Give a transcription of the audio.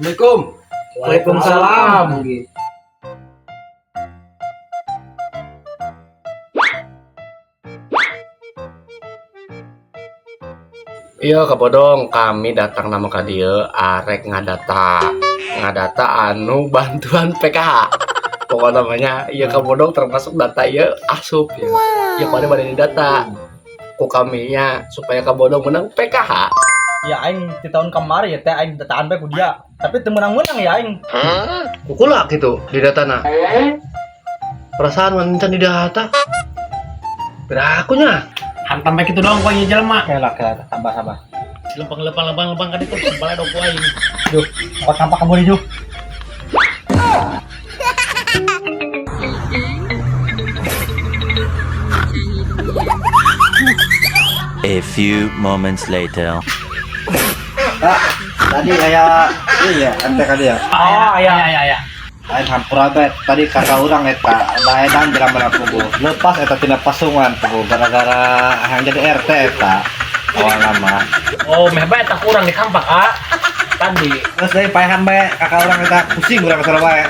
Assalamualaikum. Waalaikumsalam. Iya kabodong, kami datang nama ka dieu arek ngadata. Ngadata anu bantuan PKH. Pokoknya namanya iya kabodong termasuk data iya asup ya. Ya pada pada data ku kami nya supaya kabodong menang PKH. Ya aing di tahun kemarin ya teh aing dataan bae ku dia. Tapi teu menang-menang ya aing. Kukula gitu di datana. Perasaan wanita di data. Berakunya. Hantam bae kitu doang ku aing jelema. Oke lah, oke lah, tambah tambah. Lempang lempang lempang lempang kan itu baledog ku aing. Duh, kok tampak kamu nih, Juh? A few moments later. Ah, tadi kayak iya ente kali ya. Oh, iya. Iya iya. Lain hampura bet tadi kakak urang eta baedan jelema pugu. Lepas eta tina pasungan pugu gara-gara yang jadi RT eta. Awal nama. Oh, meh bae tak kurang di kampak ah. Tadi Terus dari paehan bae kakak urang eta pusing urang kesana bae.